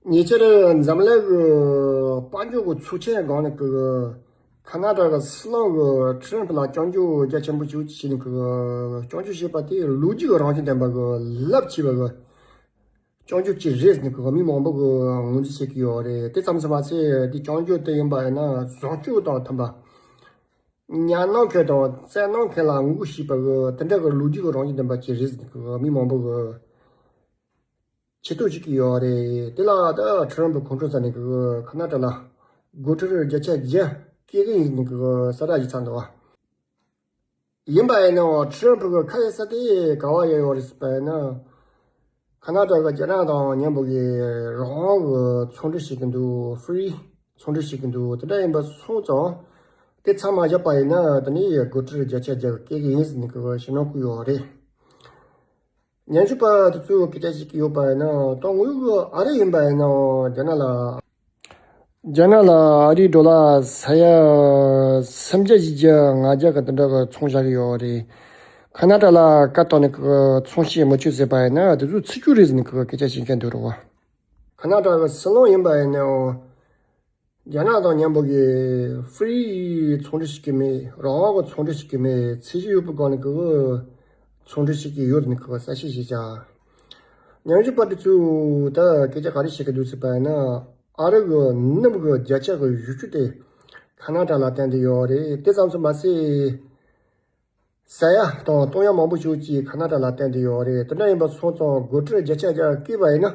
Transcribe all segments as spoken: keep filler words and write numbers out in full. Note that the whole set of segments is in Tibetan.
ཉེ་ཆར་འཛམ་གླིང་གི་དཔལ་འབྱོར་གྱི་ཚོགས་ཆེན་སྒང་ནས་ཀྱི་ཁ་ན་ཌ་གི་སྲིད་བློན་གྱི་ཊམ་ཕ་ལ་སྐྱོན་བརྗོད་རྒྱ་ཆེན་པོ་ཞིག་བྱས་ནས་ཀྱི་སྐྱོན་བརྗོད་བྱས་པ་དེ་ལོ་རྒྱུས་ཀྱི་རང་བཞིན་ལྡན་པ་གི་རླབས་ཆེ་བ་གི་སྐྱོན་བརྗོད་ཅིག་རེད་ཟེར་ནས་ཀྱི་མི་མང་པོ་གི་ངོས་འཛིན་བྱེད་ཀྱི་ཡོད་རེད། དེ་ཙམ་ཟིན་མ་ཚད་དེ་སྐྱོན་བརྗོད་དེ་ཡིན་པ་ཡིན་ན་བཟང་སྤྱོད་དང་མཐུན་པ། ཉམས་སྣང་མཁན་དང་བཙན་གནོན་མཁན་ལ་ངོ་རྒོལ་བྱས་པ་གི་དེ་འདྲ་གི་ལོ་རྒྱུས་ཀྱི་རང་བཞིན་ལྡན་པ་ཅིག་རེད་ཟེར་ནས་ཀྱི་མི་མང་པོ་གི་ཆེ་བསྟོད་བྱེད་ཀྱི་ཡོད་རེད། དེ་ལ་ད་ཊམ་ཕ་གི་ཁོང་ཁྲོ་ཟ་ནས་ཀྱི་ཁ་ན་ཌ་ལ་སྒོ་ཁྲལ་བརྒྱ་ཆ་བརྒྱ་སྐྱེལ་གི་ཡིན་ཟེར་ནས་ཀྱི་གསལ་བསྒྲགས་ཞིག་ཚར་འདུག་བ། ཡིན་པ་ཡིན་ནའང་ཊམ་ཕ་གི་ཁ་ཡ་ས་དེ་ག་བ་ཡ་ཡོད་རེད་ཟེར་བ་ཡིན་ན། ཁ་ན་ཌ་གི་རྒྱ་ནག་དང་མཉམ་པོ་གི་རང་དབང་གི་ཚོང་འབྲེལ་བྱེད་ཀྱི་འདུག་ཧྥི་རི་ཚོང་འབྲེལ་བྱེད་ཀྱི་འདུག་དེ་འདྲ་ཡིན་པ་སོང་ཙང་དེ་ཚང་མ་བཞག་པ་ཡིན་ན་དེ་ནས་སྒོ་ཁྲལ་བརྒྱ་ཆ་བརྒྱ་སྐྱེལ་གི་ཡིན་ཟེར་ནས་ཀྱི་ཞུ་སྣང་བསྐུལ་ཡོད་རེད། ཉན་ཞུ་པ་དེ་ཚོས་སྐད་ཆ་བཤད་ཀྱི་ཡོད་པ་ཡིན་ན་ད་དངོས་ཡོད་ཀྱི་ཨ་རི་ཡིན་པ་ཡིན་ནའང་རྒྱ་ནག་ལ། རྒྱ་ནག་ལ་ཨ་རིའི་ཌོ་ལར་ས་ཡ་སུམ་བརྒྱ་བཞི་བརྒྱ་ལྔ་བརྒྱ་གི་དེ་འདྲ་གི་ཚོང་བཞག་གི་ཡོད་རེད། ཁ་ན་ཌ་ལ་བཀའ་བཏང་ནས་ཀྱི་ཚོང་བྱེད་མི་ཆོག་ཟེར་བ་ཡིན་ན་དེ་ཚོ་ཚིག་སྐྱུར་རེད་ཟེར་ནས་ཀྱི་སྐད་ཆ་བཤད་མཁན་འདུག་རེད་བ། ཁ་ན་ཌ་གི་སྲིད་བློན་ཡིན་པ་ཡིན་ནའང་རྒྱ་ནག་དང་མཉམ་པོ་གི་ཧྥི་རི་ཚོང་འབྲེལ་བྱེད་ཀྱི་མེད། རང་དབང་གི་ཚོང་འབྲེལ་བྱེད་ཀྱི་མེད། ཚད་གཞི་ཡོད་པའི་སྒང་ནས་ཀྱི་ཚོང་འབྲེལ་བྱེད་ཀྱི་ཡོད་ཟེར་ནས་ཀྱི་གསལ་བཤད་བྱས་བཞག་ཉན་ཞུ་པ་དེ་ཚོས་ད་སྐད་ཆ་ག་རེ་བཤད་ཀྱི་འདུག་ཟེར་བ་ཡིན་ན། ཨ་རི་གི་སྣུམ་གི་བརྒྱ་ཆ་གི་བཞི་བཅུ་དེ་ཁ་ན་ཌ་ལ་བརྟེན་ཏེ་ཡོད་རེད། དེ་ཙམ་དུ་མ་ཟད། ཟ་ཡ་དང་བཏུང་ཡ་མང་པོ་ཞིག་ཅིག་ཁ་ན་ཌ་ལ་བརྟེན་ཏེ་ཡོད་རེད། དེ་འདྲ་ཡིན་པ་སོང་ཙང་སྒོ་ཁྲལ་བརྒྱ་ཆ་བརྒྱ་བཀལ་བ་ཡིན་ན།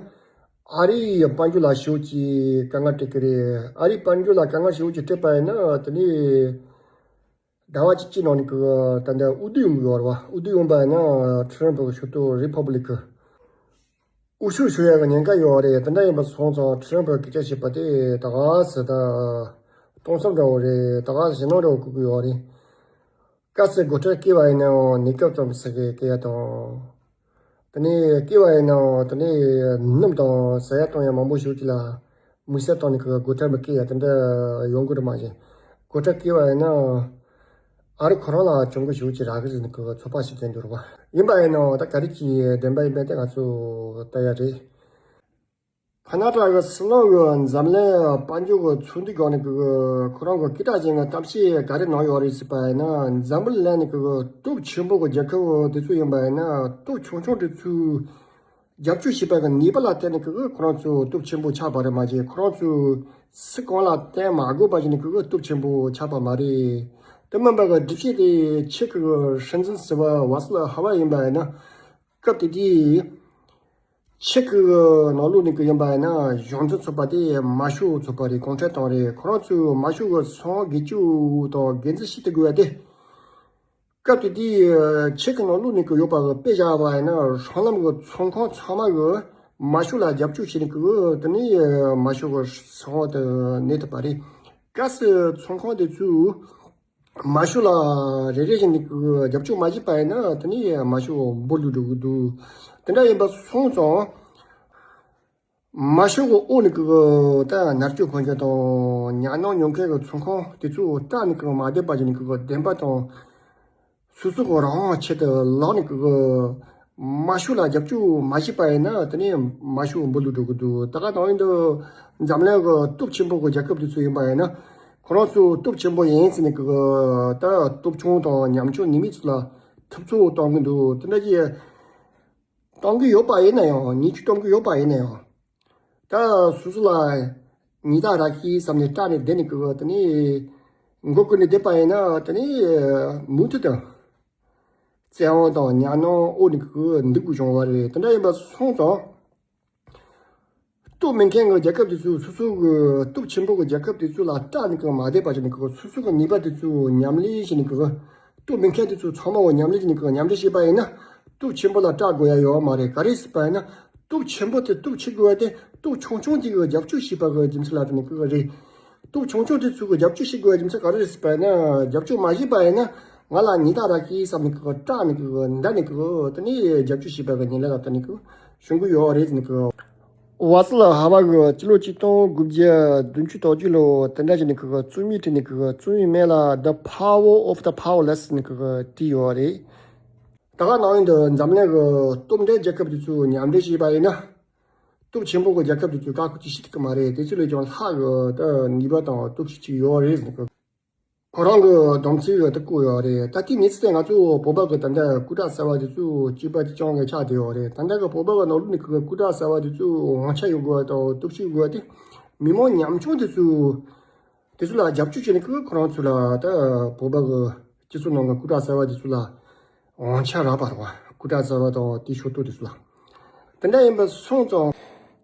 ཨ་རིའི་དཔལ་འབྱོར་ལ་ཞེ་པོ་ཅིག་དཀའ་ངལ་འཕྲད་ཀྱི་རེད། ཨ་རིའི་དཔལ་འབྱོར་ལ་དཀའ་ངལ་ཞེ་པོ་ཅིག་འཕྲད་པ་ཡིན་ན་དེ་ནས། ཟླ་བ་གཅིག་གཅིག་ནང་ནས་ཀྱི་ད་ལྟ་འོས་བསྡུ་ཡོང་གི་ཡོད་རེད་བ། འོས་བསྡུ་ཡོང་པ་ཡིན་ན་ཊམ་ཕ་གི་ཕྱོགས་གཏོགས་རི་ཕབ་ལིག་གི་འོས་ཤོག་ཞུ་ཡག་གི་ཉེན་ཁ་ཡོད་རེད། དེ་འདྲ་ཡིན་པ་སོང་ཙང་ཊམ་ཕ་གི་སྐད་ཆ་བཤད་པ་དེ་ད་ག་སེ་ད་གཏོང་བསམ་འདྲ་བོ་རེད། ད་ག་སེ་ཞེད་སྣང་འདྲ་བོ་བསྐུལ་གི་ཡོད་རེད། སྐབས་སུ་སྒོ་ཁྲལ་བཀལ་བ་ཡིན་ནའང་གནས་སྐབས་ཙམ་ཟེར་གི་བཀལ་ཡ་དང་། དེ་ནས་བཀལ་བ་ཡིན་ནའང་དེ་ནས་སྣུམ་དང་ཟ་ཡ་བཏུང་ཡ་མང་པོ་ཞིག་ཅིག་ལ་དམིགས་བསལ་བཏང་ནས་ཀྱི་སྒོ་ཁྲལ་མི་བཀལ་ཡ་དེ་འདྲ་ཡོང་གི་རེད་མ་གཞི། སྒོ་ཁྲལ་བཀལ་བ་ཡིན་ན་ཨ་རི་ཁོ་རང་ལ་གྱོང་གུན་ཞེ་པོ་ཅིག་རག་གི་རེད་ཟེར་ནས་ཀྱི་ཚོད་དཔག་བྱེད་མཁན་འདུག་རེད་བ། ཡིན་པ་ཡིན་ནའང་ད་ག་རེ་ཅིག་བདེན་པ་ཡིན་པ་དེ་ང་ཚོ་ལྟ་ཡ་རེད། ཁ་ན་ཌ་གི་སྲིད་བློན་གྱིས་འཛམ་གླིང་དཔལ་འབྱོར་གྱི་ཚོགས་འདུའི་སྒང་ནས་ཀྱི་ཁོ་རང་གི་སྐད་གྲགས་ཅན་གྱི་གཏམ་བཤད་ག་རེ་གནང་ཡོད་རེད་ཟེར་བ་ཡིན་ན། འཛམ་བུ་གླིང་ནས་ཀྱི་སྟོབས་ཆེན་པོ་གི་རྒྱལ་ཁབ་དེ་ཚོ་ཡིན་པ་ཡིན་ན་སྟོབས་ཆུང་ཆུང་དེ་ཚོས་རྒྱབ་སྐྱོར་བྱས་པ་གི་ནུས་པ་ལ་བརྟེན་ནས་ཀྱི་ཁོ་རང་ཚོ་སྟོབས་ཆེན་པོ་ཆགས་པ་རེད་མ་གཞི། ཁོ་རང་ཚོས་སུ་གང་ལ་བརྟེན་མ་དགོས་པ་བྱས་ནས་ཀྱི་སྟོབས་ཆེན་པོ་ཆགས་པ་མ་རེད། དེ་མིན་པ་གི་སྒྲུབ་བྱེད་དེ་ཆེད་ཀྱི་སྲིད་འཛིན་ཟུར་པ་ཝ་སི་ལ་ཧ་བ་ཡིན་པ་ཡིན་ན། སྐབས་དེ་དུས། ཆེད་ཀྱི་ནང་ལོགས་ནས་ཀྱི་ཡིན་པ་ཡིན་ན་གཞུང་འཛིན་ཚོགས་པ་དེ་དམར་ཤོག་ཚོགས་པ་རེད། གུང་ཁྲན་ཏང་རེད། ཁོ་རང་ཚོས་དམར་ཤོག་གི་སྲིད་དབང་སྒེར་གཅོད་དང་སྒེར་འཛིན་བྱེད་ཐུབ་དགོས་པ་དེ། སྐབས་དེ་དུས་ཆེད་ཀྱི་ནང་ལོགས་ནས་ཀྱི་ཡོད་པ་གི་དཔེ་བཞག་པ་ཡིན་ན་སྲང་ལམ་གྱི་ཚོང་ཁང་ཚང་མ་གི་དམར་ཤོག་ལ་རྒྱབ་སྐྱོར་བྱས་ནས་ཀྱི་དེ་ནས་དམར་ཤོག་གི་སྲིད་དབང་དེ་གནས་ཐུབ་པ་རེད། གལ་སྲིད་ཚོང་ཁང་དེ་ཚོས། དམར་ཤོག་ལ་རེ་རེ་བཞིན་དུ་རྒྱབ་སྐྱོར་མ་བྱས་པ་ཡིན་ན་དེ་ནས་དམར་ཤོག་འབུར་ལུས་འགྲོ་གི་འདུག་དེ་འདྲ་ཡིན་པ་སོང་ཙང་། དམར་ཤོག་གི་འོག་ནས་ཀྱི་ད་མནར་གཅོད་གོན་རྒྱུ་དང་ཉམས་སྣང་མྱོང་མཁན་གྱི་ཚོང་ཁང་དེ་ཚོ་སྐྲག་ནས་ཀྱི་མ་བསྡད་པ་བྱས་ནས་ཀྱི་བདེན་པ་དང་། སོ་སོ་གི་རང་དབང་ཆེད་དུ་ལག་ནས་ཀྱི་དམར་ཤོག་ལ་རྒྱབ་སྐྱོར་མ་བྱས་པ་ཡིན་ན་དེ་ནས་དམར་ཤོག་འབུར་ལུས་འགྲོ་གི་འདུག་ད་ག་ནང་བཞིན་དུ་འཛམ་གླིང་གི་སྟོབས་ཆེན་པོ་གི་རྒྱལ་ཁབ་དེ་ཚོ་ཡིན་པ་ཡིན་ན་ཁོ་རང་ཚོ་སྟོབས་ཆེན་པོ་ཡིན་ཟེར་ནས་ཀྱི་ད་སྟོབས་ཆུང་དང་ཉམ་ཆུང་ནུས་མེད་ཚོ་ལ་ཐུབ་ཚོད་གཏོང་གི་འདུག་དེ་འདྲ་ཅིག་གཏོང་གི་ཡོད་པ་ཡིན་ན་ཡང་ཉེས་ཆད་གཏོང་གི་ཡོད་པ་ཡིན་ན་ཡང་། ད་སོ་སོ་ལ་ཉེས་རྡུང་རག་གི་བསམ་ནས་སྐྲག་ནས་བསྡད་ནས་ཀྱི་དེ་ནས་མགོ་ཀུན་ནས་བསྡད་པ་ཡིན་ན་དེ་ནས་མུ་མཐུད་དུ་བཙན་དབང་དང་ཉམས་སྣང་འོག་ནས་ཀྱི་འདུག་དགོས་བྱུང་བ་རེད། དེ་འདྲ་ཡིན་པ་སོང་ཙང་། སྟོབས་མེད་མཁན་གྱི་རྒྱལ་ཁབ་དེ་ཚོས་སོ་སོ་གི་སྟོབས་ཆེན་པོ་གི་རྒྱལ་ཁབ་དེ་ཚོ་ལ་སྐྲག་ནས་ཀྱི་མ་བསྡད་པ་བྱས་ནས་ཀྱི་སོ་སོ་གི་ནུས་པ་དེ་ཚོ་ཉམས་ལེན་བྱས་ནས་ཀྱི། སྟོབས་མེད་མཁན་དེ་ཚོ་ཚང་མ་བོ་ཉམས་ལེན་བྱས་ནས་ཀྱི་མཉམ་འབྲེལ་བྱས་པ་ཡིན་ན་སྟོབས་ཆེན་པོ་ལ་སྐྲག་དགོས་ཡ་ཡོད་མ་རེད། ག་རེ་ཟེར་བ་ཡིན་ན་སྟོབས་ཆེན་པོ་དེ་སྟོབས་ཆེ་དགོས་པ་དེ་སྟོབས་ཆུང་ཆུང་དེ་གི་རྒྱབ་སྐྱོར་བྱས་པ་གི་རྒྱུ་མཚན་ལ་བརྟེན་ནས་ཀྱི་རེད། སྟོབས་ཆུང་ཆུང་དེ་ཚོ་གི་རྒྱབ་སྐྱོར་བྱེད་དགོས་པའི་རྒྱུ་མཚན་ག་རེ་རེད་ཟེར་བ་ཡིན་ན་རྒྱབ་སྐྱོར་མ་བྱས་པ་ཡིན་ན་ང་ལ་ཉེས་རྡུང་རག་གི་བསམ་ནས་ཀྱི་སྐྲག་ནས་ཀྱི་འདར་ནས་ཀྱི་དེ་ནས་རྒྱབ་སྐྱོར་བྱས་པ་གི་ཉེས་ལས་ལ་བརྟེན་ནས་ཀྱི་བྱུང་གི་ཡོད་རེད་ཟེར་ནས་ཀྱི། ཝ་སི་ལ་ཧ་བ་གི་སྤྱི་ལོ་ཆིག་སྟོང་དགུ་བརྒྱ་བདུན་ཅུ་དོན་གཅིག་ལོ་དེ་འདྲ་བྱས་ནས་ཀྱི་རྩོམ་ཡིག་བྲིས་ནས་ཀྱི་རྩོམ་ཡིག་མིང་ལ་The Power of the Powerless ཟེར་ནས་ཀྱི་བྲིས་ཡོད་རེད། ད་ག་ནང་བཞིན་དུ་འཛམ་གླིང་གི་སྟོབས་ལྡན་རྒྱལ་ཁབ་དེ་ཚོ་མཉམ་འབྲེལ་བྱས་པ་ཡིན་ན། སྟོབས་ཆེན་པོ་གི་རྒྱལ་ཁབ་དེ་ཚོས་བཀག་འགོག་ཅིག་བྱེད་ཐུབ་ཀྱི་མ་རེད། དེ་ཚོ་ལས་ཀྱང་ལྷག་གི་ད་ནུས་པ་དང་སྟོབས་ཤུགས་ཅིག་ཡོད་རེད་ཟེར་ནས་ཁོ་རང་གི་སྡོམ་ཚིག་གི་ད་བཀོད་ཡོད་རེད། ད་དེ་གནས་ཚུལ་དེ་ང་ཚོ་བོད་པ་གི་ད་ལྟ་སྐུ་དྲག་གསར་པ་དེ་ཚོ་གཅིག་པ་གཅིག་རྐྱང་གི་ཆགས་བསྡད་ཡོད་རེད། ད་ལྟ་གི་བོད་པ་གི་ནང་ལོགས་ནས་གི་སྐུ་དྲག་གསར་པ་དེ་ཚོ་དབང་ཆ་ཡོད་དགོས་པ་དང་སྟོབས་ཤུགས་ཡོད་དགོས་པ་དེ་མི་མང་ཉམ་ཆུང་དེ་ཚོ་དེ་ཚོ་ལ་རྒྱབ་སྐྱོར་བྱས་ནས་ཁོ་ཁོ་རང་ཚོ་ལ་ད་བོད་པ་གི་སྤྱི་ཚོགས་ནང་གི་སྐུ་དྲག་གསར་པ་དེ་ཚོ་ལ་དབང་ཆ་རག་པ་རེད་བ། སྐུ་དྲག་གསར་པ་དང་དེའི་ཕྱོགས་གཏོགས་དེ་ཚོ་ལ། དེ་འདྲ་ཡིན་པ་སོང་ཙང་།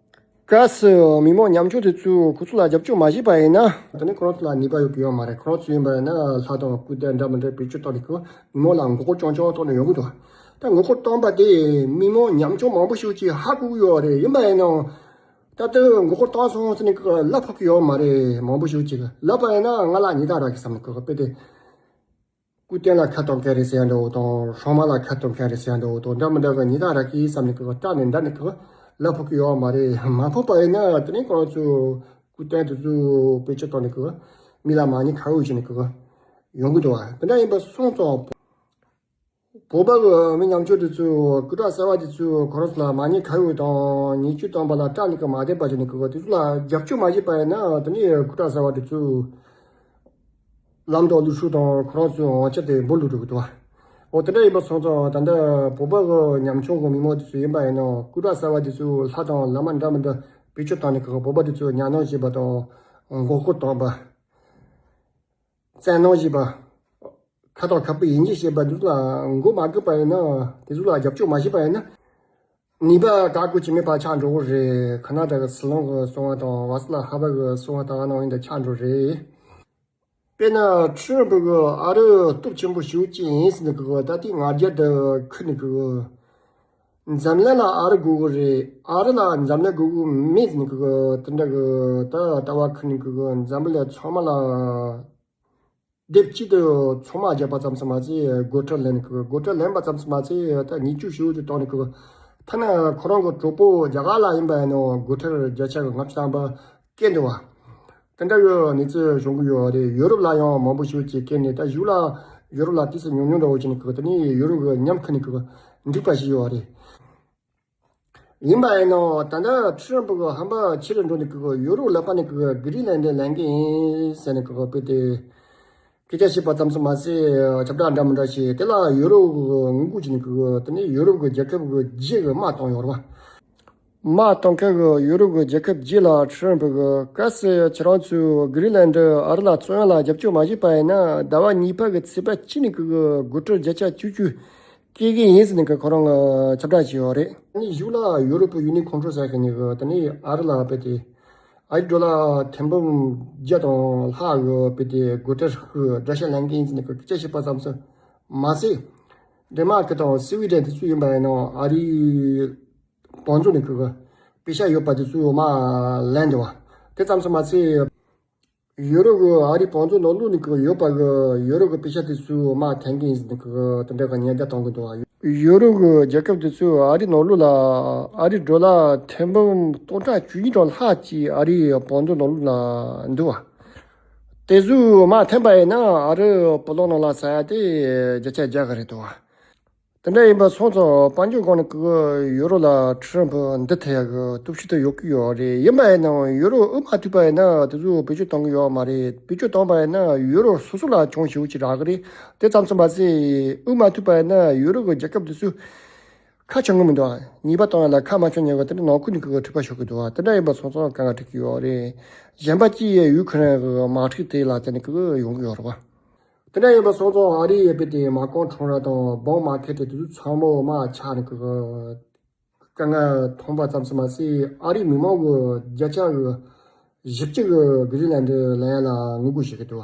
གལ་སྲིད་མི་མང་ཉམ་ཆུང་དེ་ཚོས་ཁོ་ཚོ་ལ་རྒྱབ་སྐྱོར་མ་བྱས་པ་ཡིན་ན། དེ་ནི་ཁོ་རང་ཚོ་ལ་ནུས་པ་ཡོད་ཀྱི་ཡོད་མ་རེད། ཁོ་རང་ཚོ་ཡིན་པ་ཡིན་ན་ལྷ་དང་སྐུ་དེ་འདྲ་མི་འདྲ་བེད་སྤྱོད་བཏང་ནས་ཁོ་མི་མང་ལ་མགོ་སྐོར་རྐྱང་རྐྱང་བཏང་ནས་ཡོང་གི་འདུག་ད་མགོ་སྐོར་བཏང་པ་དེ་མི་མང་ཉམ་ཆུང་མང་པོ་ཞིག་གིས་ཧ་གོ་གི་ཡོད་རེད། ཡིན་པ་ཡིན་ནའང་། ད་ལྟ་མགོ་སྐོར་བཏང་སོང་ཟེར་ནས་ཀྱི་ལབ་ཕོད་ཀྱི་ཡོད་མ་རེད། མང་པོ་ཞིག་ཅིག་ལབ་པ་ཡིན་ན་ང་ལ་ཉེས་རྡུང་རག་གི་བསམ་ནས་ཀྱི་དཔེ་དེ། སྐུ་རྟེན་ལ་ཁ་གཏོང་མཁན་རེད་ཟེར་ཡ་འདྲ་བོ་དང་སྲུང་མ་ལ་ཁ་གཏོང་མཁན་རེད་ཟེར་ཡ་འདྲ་བོ་དང་འདྲ་མི་འདྲ་གི་ཉེས་རྡུང་རག་གི་བསམ་ནས་ཀྱི་སྐྲག་ནས་འདར་ནས་ཀྱི་ལབ་ཕོད་ཀྱི་ཡོད་མ་རེད། མ་ཕོད་པ་ཡིན་ན་དེ་ནས་ཁོ་རང་ཚོས་སྐུ་རྟེན་དེ་ཚོ་བེད་སྤྱོད་བཏང་ནས་ཀྱི་མི་ལ་མ་ཉེས་ཁ་གཡོགས་བྱས་ནས་ཀྱི་ཡོང་གི་འདུག་བ། དེ་འདྲ་ཡིན་པ་སོང་ཙང་། བོད་པ་གི་མི་ཉམ་ཆུང་དེ་ཚོས་སྐུ་དྲག་གསར་པ་དེ་ཚོས་ཁོ་རང་ཚོ་ལ་མ་ཉེས་ཁ་གཡོགས་དང་ཉེས་སྐྱོན་བཏང་པ་ལ་སྐྲག་ནས་ཀྱི་མ་བསྡད་པ་བྱས་ནས་ཀྱི་དེ་ཚོ་ལ་རྒྱབ་སྐྱོར་མ་བྱས་པ་ཡིན་ན་དེ་ནས་སྐུ་དྲག་གསར་པ་དེ་ཚོས། ལམ་དང་ལུགས་སྲོལ་དང་ཁོ་རང་ཚོའི་དབང་ཆ་དེ་འབོར་ལུག་འགྲོ་གི་འདུག་བ། འོ་དེ་འདྲ་ཡིན་པ་སོང་ཙང་ད་ལྟ་བོད་པ་གི་ཉམ་ཆུང་གི་མི་མང་དེ་ཚོ་ཡིན་པ་ཡིན་ནའང་སྐུ་དྲག་གསར་པ་དེ་ཚོས་ལྷ་དང་བླ་མ་འདྲ་མི་འདྲ་བེད་སྤྱོད་བཏང་ནས་ཁག་བོད་པ་དེ་ཚོས་ཉར་སྣང་བྱེད་པ་དང་མགོ་སྐོར་བཏང་པ། བཙན་གནོན་བྱེད་པ། ཁ་དོག་ཁ་པོ་ཡིན་གཅིག་བྱེད་པ་འདི་ཚོ་ལ་མགོ་མ་སྒུར་པ་ཡིན་ན་དེ་ཚོ་ལ་རྒྱབ་སྐྱོར་མ་བྱེད་པ་ཡིན་ན། ནུས་པ་བཀག་འགོག་བྱེད་མེད་པ་ཆགས་འགྲོ་གི་རེད། ཁ་ན་ཌ་གི་སྲིད་བློན་གི་གསུང་བ་དང་བ་སི་ལ་ཧ་བ་གི་གསུང་བ་དང་ཨ་ནང་བཞིན་དུ་ཆགས་འགྲོ་རེད། དཔེར་ན་ཁྲི་རིན་པོ་གི་ཨ་རི་སྟོབས་ཆེན་པོ་ཞེ་པོ་ཅིག་ཡིན་ཟེར་ནས་གི་ད་ལྟའི་ང་རྒྱལ་དུ་ཁུར་ནས་གི་འཛམ་གླིང་ལ་ཨ་རི་དགོས་གི་རེད། ཨ་རི་ལ་འཛམ་གླིང་དགོས་གི་མེད་ཟེར་ནས་གི་དེ་འདྲ་གི་ད་ལྟ་བ་ཁུར་ནས་གི་འཛམ་བུ་གླིང་ཚང་མ་ལ། སྡེབ་གཅིག་ཏུ་ཚོང་མ་རྒྱག་པ་ཙམ་ཙམ་མ་ཟད་སྒོ་ཁྲལ་ལེན་གི་སྒོ་ཁྲལ་ལེན་པ་ཙམ་ཙམ་མ་ཟད་ད་ཉེས་གཅོད་ཞེ་པོ་ཅིག་བཏང་ནས་གི། ཐ་ན་ཁོ་རང་གི་གྲོགས་པོ་རྒྱ་གར་ལ་ཡིན་པ་ཡིན་ནའང་སྒོ་ཁྲལ་བརྒྱ་ཆ་གི་ལྔ་བཅུ་ཐམ་པ་བཀལ་འདུག་བ། དེ་འདྲ་གི་གནས་ཚུལ་བྱུང་གི་ཡོད་རེད། ཡུ་རོབ་ལ་ཡང་མང་པོ་ཞེ་པོ་ཅིག་བཀལ་ནས་ད་གཞུག་ལ་ཡུ་རོབ་ལ་དུས་སུ་ཉུང་ཉུང་འདྲ་བོ་བྱས་ནས་གི་དེ་ནས་ཡུ་རོབ་གི་ཉམས་ཁུར་ནས་གི་འགྲིག་པ་ཞིག་ཡོད་རེད། ཡིན་པ་ཡིན་ནའང་ད་ལྟ་ཁྲི་རིན་པོ་གི་ཧམ་པ་ཆེ་རུ་འགྲོ་ནས་གི་ཡུ་རོབ་ལ་ཕར་ནས་གི་གྷི་རིན་ལན་ཌི་ལེན་གི་ཡིན་ཟེར་ནས་གི་དཔེ་དེ་སྐད་ཆ་བཤད་པ་ཙམ་ཙམ་མ་ཟད་ཁྱབ་བསྒྲགས་འདྲ་མི་འདྲ་བྱས། དེ་ལ་ཡུ་རོབ་གི་ངོ་རྒོལ་བྱས་ནས་གི་དེ་ནས་ཡུ་རོབ་གི་རྒྱལ་ཁབ་གི་བརྒྱད་གི་དམག་བཏང་ཡོད་རེད་བ། དམག་གཏོང་མཁན་གྱི་ཡུ་རོབ་ཀྱི་རྒྱལ་ཁབ་བརྒྱད་ལ་ཁྲི་རིན་པོ་གིས་གལ་སྲིད་ཁྱེད་རང་ཚོས་གྷི་རིན་ལན་ཌི་ཨ་རི་ལ་བཙོང་ཡ་ལ་རྒྱབ་སྐྱོར་མ་བྱས་པ་ཡིན་ན་ཟླ་བ་གཉིས་པ་གི་ཚེས་པ་གཅིག་ནས་ཀྱི་སྒོ་ཁྲལ་བརྒྱ་ཆ་བཅུ་བཅུ་བཀལ་གི་ཡིན་ཟེར་ནས་ཀྱི་ཁོ་རང་ཁྱབ་བསྒྲགས་བྱས་ཡོད་རེད། ཨ་ནི་གཞུག་ལ་ཡུ་རོབ་ཀྱི་ཡུ་ནི་ཁོང་ཁྲོ་ཟ་མཁན་གྱི་དེ་ནས་ཨ་རི་ལ་དཔེ་དེ་ཨ་རི་ཌོ་ལར་ཐེར་འབུམ་བརྒྱ་དང་ལྷག་གི་དཔེ་དེ་སྒོ་ཁྲལ་གྱི་དགྲ་ཤ་ལེན་གི་ཡིན་ཟེར་ནས་ཀྱི་སྐད་ཆ་བཤད་པ་ཙམ་ཙམ་མ་ཟད། ཌེན་མཱར་ཀི་དང་སི་ཝི་ཌེན་དེ་ཚོ་ཡིན་པ་ཡིན་ནའང་ཨ་རིའི་བང་མཛོད་ནས་ཀྱི་པེ་ཤག་ཡོད་པ་དེ་ཚོ་མར་ལེན་འདུག་བ། དེ་ཙམ་ཙམ་མ་ཟད། ཡུ་རོབ་ཀྱི་ཨ་རིའི་བང་མཛོད་ནང་ལོགས་ནས་ཀྱི་ཡོད་པ་གི་ཡུ་རོབ་ཀྱི་པེ་ཤག་དེ་ཚོ་མར་འཐེན་གི་ཡིན་ཟེར་ནས་ཀྱི་དེ་འདྲ་གི་ཉེན་བརྡ་གཏོང་གི་འདུག་བ། ཡུ་རོབ་ཀྱི་རྒྱལ་ཁབ་དེ་ཚོས་ཨ་རིའི་ནང་ལོགས་ལ་ཨ་རིའི་ཌོ་ལར་ཐེར་འབུམ་སྟོང་ཕྲག་བཅུ་གཉིས་གྲངས་ལྷག་ཅིག་ཨ་རིའི་བང་མཛོད་ནང་ལོགས་ལ་འདུག་བ། དེ་ཚོ་མར་འཐེན་པ་ཡིན་ན་ཨ་རིའི་པོ་ལོ་ནང་ལ་ཟ་ཡ་དེ་བརྒྱ་ཆ་བརྒྱ་ག་རེད་འདུག་བ། དེ་འདྲ་ཡིན་པ་སོང་ཙང་དཔལ་འབྱོར་སྒང་ནས་ཀྱི་ཡུ་རོ་ལ་ཁྲི་རིན་པོ་འདི་ཐེ་ཡག་གི་སྟོབས་ཤུགས་དེ་ཡོད་ཀྱི་ཡོད་རེད། ཡིན་པ་ཡིན་ནའང་ཡུ་རོ་དབུ་མ་མཐུད་པ་ཡིན་ན་དེ་ཚོ་བེད་སྤྱོད་གཏོང་གི་ཡོད་མ་རེད། བེད་སྤྱོད་བཏང་པ་ཡིན་ན་ཡུ་རོ་སོ་སོ་ལ་གྱོང་ཞེ་པོ་ཅིག་རག་གི་རེད། དེ་ཙམ་ཙམ་མ་ཟད་དབུ་མ་མཐུད་པ་ཡིན་ན་ཡུ་རོ་གི་རྒྱལ་ཁབ་དེ་ཚོ་ཁ་ཆུང་གི་མི་འདུག་ཉེས་པ་གཏོང་ཡ་ལ་ཁ་མ་ཆུང་ཉེས་པ་དེ་འདྲ་ནང་ཁུལ་ནས་ཀྱི་འཁྲུག་པ་ཤོར་གི་འདུག་དེ་འདྲ་ཡིན་པ་སོང་ཙང་དཀའ་ངལ་འཕྲད་ཀྱི་ཡོད་རེད། གཞན་པ་ཅི་ཡི་ཡུ་ཁུ་རེན་གི་དམག་འཁྲུག་དེ་ལ་བརྟེན་ནས་ཀྱི་ཡོང་གི་ཡོད་རེད་བ། དེ་འདྲ་ཡིན་པ་སོང་ཙང་ཨ་རི་ཡི་དཔེ་དེ་མ་རྐང་ཁྲོམ་ར་དང་སྦོང་མར་ཁེ་ཊི་དེ་ཚོ་ཚང་མ་མར་ཆག་ནས་ཀྱི་དཀའ་ངལ་མཐོང་པ་ཙམ་ཙམ་མ་ཟད་ཨ་རིའི་མི་མང་གི་བརྒྱ་ཆ་གི་བཞི་བཅུ་གི་གྷི་རིན་ལན་ཌི་ལེན་ཡ་ལ་ངོ་རྒོལ་བྱེད་ཀྱི་འདུག་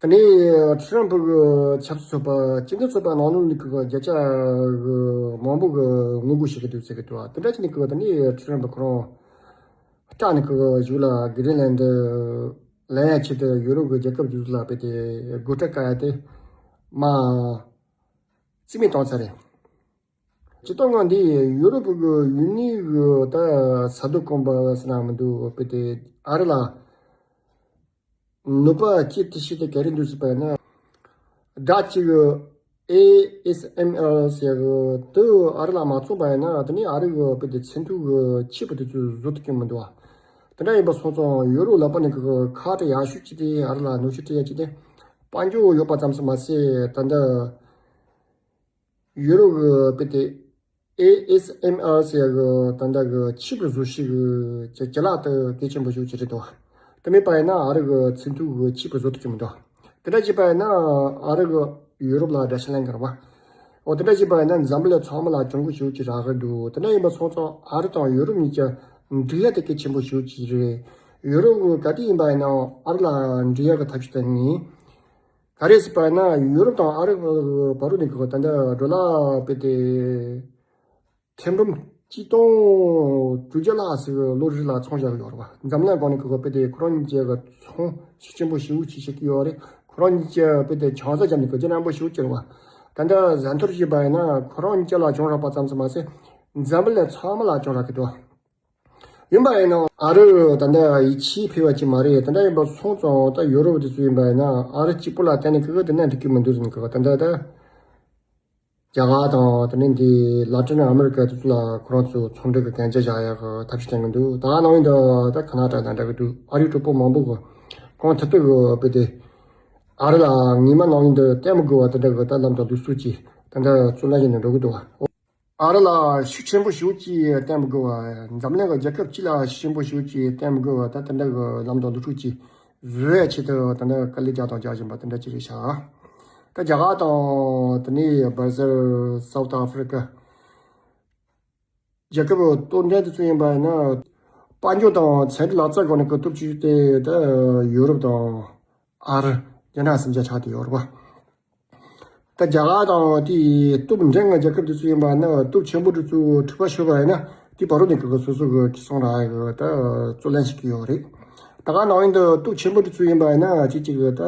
དེ་ནས་ཁྲི་རིན་པོ་གི་ཆབ་སྲིད་ཚོགས་པ་སྤྱི་མཐུན་ཚོགས་པ་ནང་ལོགས་ནས་ཀྱི་བརྒྱ་ཆ་གི་མང་པོ་གི་ངོ་རྒོལ་བྱེད་ཀྱི་འདུག་ཟེར་གྱི་འདུག་དེ་འདྲ་བྱས་ནས་ཀྱི་དེ་ནས་ཁྲི་རིན་པོ་ཁོ་རང་སྐྲག་ནས་ཀྱི་གཞུག་ལ་གྷི་རིན་ལན་ཌི་ལེན་ཡ་ཆེད་དུ་ཡུ་རོབ་ཀྱི་རྒྱལ་ཁབ་དེ་ཚོ་ལ་དཔེ་དེ་སྒོ་ཁྲལ་བཀག་ཡ་དེ་མར་རྩིས་མེད་བཏང་ཚར་རེད། སྤྱིར་བཏང་ང་འདི་ཡུ་རོབ་ཀྱི་ཡུ་ནི་གི་ད་ས་རྡོ་རྐང་པ་ཟེར་ན་མི་འདུག་དཔེ་དེ་ཨ་རི་ལ་ནུས་པ་སྐྱེད་དེ་ཤི་དེ་ག་རེ་འདུག་ཟེར་བ་ཡིན་ན་དགྲ་གཅིག་གི་ ཨེ་ཨེས་ཨེམ་ཨེལ་ཟེར་གི་དུ་ཨ་རི་ལ་མ་བཙོངས་པ་ཡིན་ན་དེ་ནས་ཨ་རི་གི་དཔེ་དེ་ཚན་ཐུག་གི་ཆིབས་དེ་ཚོས་བཟོ་ཐུབ་ཀྱི་མི་འདུག་བ། དེ་འདྲ་ཡིན་པ་སོང་ཙང་ཡུ་རོབ་ལ་དཔག་ནས་གི་ཁ་བྲལ་ཡག་ཤོས་ཅིག་དེ་ཨ་རི་ལ་ནུས་ཤུགས་སྤྲད་ཡག་ཅིག་དེ་དཔལ་འབྱོར་ཡོད་པ་ཙམ་ཞིག་མ་ཟད་ད་ལྟ་ཡུ་རོབ་གི་དཔེ་དེ་ཨེ་ཨེས་ཨེམ་ཨེལ་ཟེར་གི་ད་ལྟ་གི་ཆིབས་བཟོ་ཤེས་གི་ཅ་ལག་དེ་གལ་ཆེན་པོ་ཞིག་ཅིག་རེད་དོ། དེ་མེད་པ་ཡིན་ན་ཨ་རི་གི་ཚན་ཐུག་གི་ཆིབས་བཟོ་ཐུབ་ཀྱི་མི་འདུག་དེ་འདྲ་བྱས་པ་ཡིན་ན་ཨ་རི་གི་ཡུ་རོབ་ལ་དགྲ་ཤ་ལེན་གི་རེད་བ། འོ་དེ་འདྲ་བྱས་པ་ཡིན་ན་འཛམ་བུ་གླིང་ཚང་མ་ལ་གྱོང་གུད་ཞེ་པོ་ཅིག་རག་གི་འདུག་དེ་འདྲ་ཡིན་པ་སོང་ཙང་ཨ་རི་དང་ཡུ་རོབ་གཉིས་ཀྱི་འབྲེལ་ཡ་དེ་གལ་ཆེན་པོ་ཞེ་པོ་ཅིག་རེད། ཡུ་རོབ་གི་ག་དུས་ཡིན་པ་ཡིན་ནའང་ཨ་རི་ལ་འབྲེལ་ཡ་གི་ཐབས་ཤེས་དེ་ངས་ག་རེ་ཟེར་བ་ཡིན་ན་ཡུ་རོབ་དང་ཨ་རི་བར་དུ་ནས་གི་ད་ལྟ་ཌོ་ལར་དཔེ་དེ་ཐེར་འབུམ་གཅིག་སྟོང་དྲུག་བརྒྱ་ལྷག་ཟིག་ལོ་རེ་ལ་ཚོང་བཞག་གི་ཡོད་རེད་བ། འཛམ་གླིང་སྒང་ནས་གི་དཔེ་དེ་ཁོ་རང་གཉིས་ཀྱི་ཚོང་ཤུགས་ཆེན་པོ་ཞེ་པོ་ཅིག་བྱེད་ཀྱི་ཡོད་རེད། ཁོ་རང་གཉིས་ཀྱི་དཔེ་དེ་ཆང་ས་བརྒྱབ་ནས་གི་རྒྱ་ནག་པོ་ཞེ་པོ་ཅིག་རེད་བ། ད་ལྟ་ཟ་འཐོར་བྱས་པ་ཡིན་ན་ཁོ་རང་གཉིས་ཀྱི་ལ་གྱོང་རག་པ་ཙམ་ཞིག་མ་ཟད་འཛམ་བུ་གླིང་ཚང་མ་ལ་གྱོང་རག་གི་འདུག་ཡིན་པ་ཡིན་ནའང་ཨ་རི་ད་ལྟ་ཡིད་ཆེས་འཕེར་བ་ཅིག་མ་རེད། ད་ལྟ་ཡིན་པ་སོང་ཙང་ད་ཡུ་རོབ་དེ་ཚོ་ཡིན་པ་ཡིན་ན་ཨ་རི་གཅིག་པུ་ལ་བརྟེན་ནས་གི་དེ་ནས་འགྲིག་གི་མི་འདུག་ཟེར་ནས་གི་ད་ལྟ་ད་རྒྱ་གར་དང་དེ་ནས་འདི་ལ་ཏིན་ཨ་མེ་རི་ཀ་དེ་ཚོ་ལ་ཁོ་རང་ཚོ་ཚོང་འབྲེལ་གི་གན་རྒྱ་བཞག་ཡག་གི་ཐབས་ཤེས་བསྟན་གི་འདུག་ད་ག་ནང་བཞིན་དུ་ད་ཁ་ན་ཌ་དང་འདྲ་གི་འདུག་ཨ་རིའི་གྲོགས་པོ་མང་པོ་གི་ཁོང་ཐུབ་ཐུབ་གི་དཔེ་དེ་ཨ་རི་ལ་ངེས་མ་ནང་བཞིན་དུ་བརྟེན་མི་དགོས་པ་དེ་འདྲ་གི་ད་ལམ་དང་ལུགས་སྲོལ་གྱིས་ད་ལྟ་རྩོད་ལེན་བྱས་ནས་འགྲོ་གི་འདུག་ཨ་རི་ལ་ཤུགས་ཆེན་པོ་ཞེ་པོ་ཅིག་བརྟེན་མི་དགོས་པ། འཛམ་གླིང་གི་རྒྱལ་ཁབ་གཅིག་ལ་ཤུགས་ཆེན་པོ་ཞེ་པོ་ཅིག་བརྟེན་མི་དགོས་པ། ད་དེ་འདྲ་གི་ལམ་དང་ལུགས་སྲོལ་ཅིག་བཟོ་ཡ་ཆེད་དུ་ད་ལྟ་དཀའ་ལས་རྒྱག་དང་རྒྱག་བཞིན་པ་དེ་འདྲ་ཅིག་རེད་ཤག་ད་རྒྱ་གར་དང་དེ་ནས་སྦར་ཟིལ། སའུ་ཐི་ཨ་ཧྥི་རི་ཀ་རྒྱལ་ཁབ་སྟོབས་ལྡན་དེ་ཚོ་ཡིན་པ་ཡིན་ན་དཔལ་འབྱོར་དང་ཚན་རིག་ལག་རྩལ་སྒང་ནས་གི་སྟོབས་ཆེ་ཤོས་དེ་ད་ཡུ་རོབ་དང་ཨ་རི་རྒྱ་ནག་གསུམ་ཆ་ཆགས་བསྡད་ཡོད་རེད་པ། ད་རྒྱ་གར་དང་དེའི་སྟོབས་འགྲན་གྱི་རྒྱལ་ཁབ་དེ་ཚོ་ཡིན་པ་ན་སྟོབས་ཆེན་པོ་དེ་ཚོ་འཁྲུག་པ་ཤོར་བ་ཡིན་ན་དེ་བར་དུ་ནས་གི་སོ་སོ་གི་ཁེ་བཟང་རག་གི་ད་རྩོད་ལེན་བྱེད་ཀྱི་ཡོད་རེད། ད་ག་ནང་བཞིན་དུ་སྟོབས་ཆེན་པོ་དེ་ཚོ་ཡིན་པ་ཡིན་ན་གཅིག་གཅིག་གི་ད་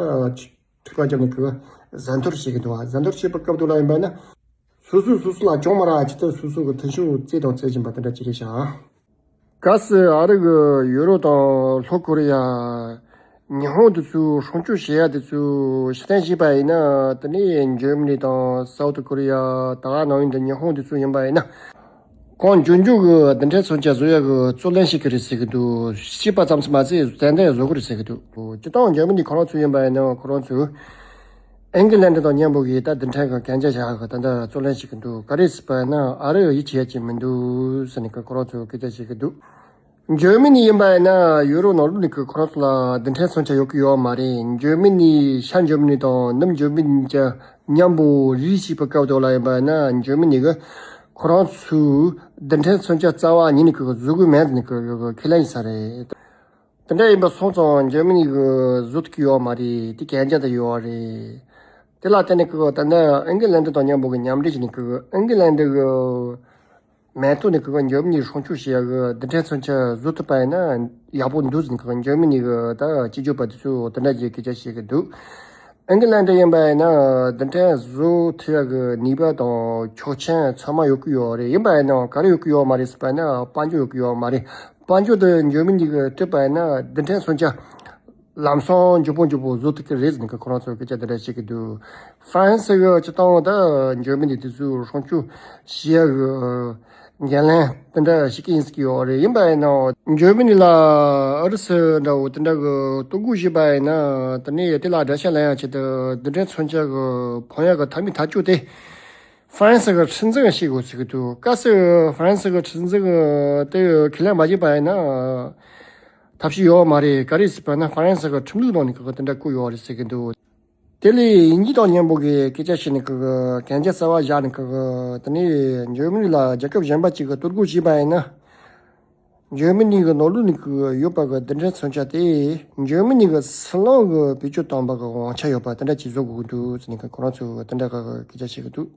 འཁྲུག་པ་བརྒྱབ་ནས་གི་ཟ་འཐོར་བྱེད་ཀྱི་འདུག་ཟ་འཐོར་བྱེད་པའི་སྐབས་དུ་ལ་ཡིན་པ་ན་སོ་སོས་སོ་སོ་ལ་གྱོང་མ་རག་ཆེད་དུ་སོ་སོ་གི་མཐུན་ཕྱོགས་རྩེད་དང་རྩེད་བཞིན་པ་དེ་འདྲ་ཅིག་རེད་ཤག་གལ་སྲིད་ཨ་རི་གི་ཡུ་རོབ་དང་ལྷོ་ཀོ་རི་ཡ། ཉི་ཧོང་དེ་ཚོའི་སྲུང་སྐྱོབ་བྱེད་ཡ་དེ་ཚོ་ཕྱིར་འཐེན་བྱས་པ་ཡིན་ན་དེ་ནས་འཇར་མ་ནི་དང་སའུ་ཐི་ཀོ་རི་ཡ། ད་ག་ནང་བཞིན་དུ་ཉི་ཧོང་དེ་ཚོ་ཡིན་པ་ཡིན་ན་ཁོང་འབྱུང་འགྱུར་གྱི་རྡུལ་ཕྲན་མཚོན་ཆ་བཟོ་ཡ་གི་རྩོད་ལེན་བྱེད་ཀྱི་རེད་ཟེར་གྱི་འདུག་བྱས་པ་ཙམ་ཞིག་མ་ཟད་ཏན་ཏན་བཟོ་གི་རེད་ཟེར་གྱི་འདུག་སྤྱིར་བཏང་འཇར་མ་ནི་ཁོ་རང་ཚོ་ཡིན་པ་ཡིན་ན་ཁོ་རང་ཚོས་ཨིང་ལན་དང་མཉམ་པོ་གིས་ད་རྡུལ་ཕྲན་གྱི་གན་རྒྱ་བཞག་གི་ད་ལྟ་རྩོད་ལེན་བྱེད་ཀྱི་འདུག་ག་རེ་ཟེར་བ་ཡིན་ན་ཨ་རི་ཡིད་ཆེས་ཡ་ཅིག་མི་འདུག་ཟེར་ནས་ཁོ་རང་ཚོས་སྐད་ཆ་བཤད་ཀྱི་འདུག་འཇར་མ་ནི་ཡིན་པ་ཡིན་ན་ཡུ་རོབ་ནང་ལོགས་ནས་ཀྱི་ཁོ་རང་ཚོ་ལ་རྡུལ་ཕྲན་མཚོན་ཆ་ཡོད་ཀྱི་ཡོད་མ་རེད། འཇར་མ་ནི་ཤར་འཇར་མ་ནི་དང་ནུབ་འཇར་མ་ནི་བཅས་མཉམ་པོ་རེད་ཅེས་པའི་སྐབས་དེ་ལ་ཡིན་པ་ཡིན་ན་འཇར་མ་ནི་གི་ཁོ་རང་ཚོའི་རྡུལ་ཕྲན་མཚོན་ཆ་རྩ་བ་ཉིད་ནས་ཀྱི་བཟོ་དགོས་མེད་ནི་ཀྱི་ཁས་ལེན་ཡིན་ས་རེད། དེ་འདྲ་ཡིན་པ་སོང་ཙང་འཇར་མ་ནི་གི་བཟོ་ཐུབ་ཀྱི་ཡོད་མ་རེད། དེ་གན་རྒྱ་དེ་ཡོད་རེད། དེ་ལ་བརྟེན་ནས་ཀྱི་ད་ལྟ་ཨིང་ལན་དང་མཉམ་པོ་གི་མཉམ་འབྲེལ་བྱས་ནས་ཀྱི་ཨིང་ལན་གི་མེ་ཏོག་ནི་ཀི་ཀི་འཇར་མ་ནི་སྲུང་སྐྱོབ་བྱེད་ཡག་གི་རྡུལ་ཕྲན་མཚོན་ཆ་བཟོ་ཐུབ་པ་ཡིན་ན་ཡག་པོ་འདུག་ཟེར་ནས་ཀི་ཀི་འཇར་མ་ནི་གི་ད་སྤྱི་ཁྱབ་པ་དེ་ཚོས་དེ་འདྲ་ཅིག་སྐད་ཆ་བཤད་ཀྱི་འདུག་ཨིང་ལན་ཡིན་པ་ཡིན་ན་རྡུལ་ཕྲན་བཟོ་ཐུབ་ཡག་གི་ནུས་པ་དང་ཆོག་མཆན་ཚང་མ་ཡོད་ཀྱི་ཡོད་རེད། ཡིན་པ་ཡིན་ན་ག་རེ་ཡོད་ཀྱི་ཡོད་མ་རེད་ཟེར་བ་ཡིན་ན་དཔལ་འབྱོར་ཡོད་ཀྱི་ཡོད་མ་རེད། དཔལ་འབྱོར་དེ་འཇར་མ་ནི་གིས་སྤྲད་པ་ཡིན་ན་རྡུལ་ཕྲན་མཚོན་ཆ་ལམ་སང་མགྱོགས་པོ་མགྱོགས་པོ་བཟོ་ཐུབ་ཀྱི་རེད་ཟེར་ནས་ཁོ་རང་ཚོས་སྐད་ཆ་འདི་འདྲ་བཤད་ཀྱི་འདུག་ཧྥ་རན་སི་གི་སྤྱི་བཏང་ད་འཇར་མ་ནི་དེ་ཚོའི་སྲུང་སྐྱོབ་བྱེད་ཡག་གི་འགན་ལེན་དེ་འདྲ་བྱེད་ཀྱི་ཡིན་ཟེར་གྱི་ཡོད་རེད། ཡིན་པ་ཡིན་ནའང་འཇར་མ་ནི་ལ་ཨུ་རུ་སུ་འདྲ་བོ་དེ་འདྲ་གི་གཏོར་རྒོལ་བྱས་པ་ཡིན་ན་དེ་ནས་དེ་ལ་དགྲ་ཤ་ལེན་ཡག་ཆེད་དུ་རྡུལ་ཕྲན་མཚོན་ཆ་གི་འཕང་ཡག་གི་ཐབས་མེད་ཐག་ཆོད་དེ། ཧྥ་རན་སི་གི་ཁྲིམས་འཛིན་བྱེད་དགོས་ཟེར་གྱི་འདུག་སྐབས་སུ་ཧྥ་རན་སི་གི་ཁྲིམས་འཛིན་དེ་ཁས་ལེན་མ་བྱས་པ་ཡིན་ན་ཐབས་ཤེས་ཡོད་མ་རེད། ག་རེ་ཟེར་བ་ན་ཧྥ་རན་སི་གི་ཁྲིམས་ལུགས་ནང་ནས་ཀྱི་དེ་འདྲ་བཀོད་ཡོད་རེད་ཟེར་གྱི་འདུག་དེ་ལས་དབྱིན་ཇི་དང་མཉམ་པོ་གི་སྐད་ཆ་བཤད་ནས་ཀྱི་གན་རྒྱ་གསར་བ་བཞག་ནས་ཀྱི་དེ་ནས་འཇར་མ་ནི་ལ་རྒྱལ་ཁབ་གཞན་པ་ཅིག་གི་གཏོར་རྒོལ་བྱས་པ་ཡིན་ན་འཇར་མ་ནི་གི་ནང་ལོགས་ནས་ཀྱི་ཡོད་པ་གི་རྡུལ་ཕྲན་མཚོན་ཆ་དེ་འཇར་མ་ནི་གི་སྲིད་བློན་གི་བེད་སྤྱོད་བཏང་པ་གི་དབང་ཆ་ཡོད་པ་དེ་འདྲ་ཅིག་བཟོ་དགོས་ཀྱི་འདུག་ཟེར་ནས་ཀྱི་ཁོ་རང་ཚོས་དེ་འདྲ་གི་སྐད་ཆ་བཤད་ཀྱི་འདུག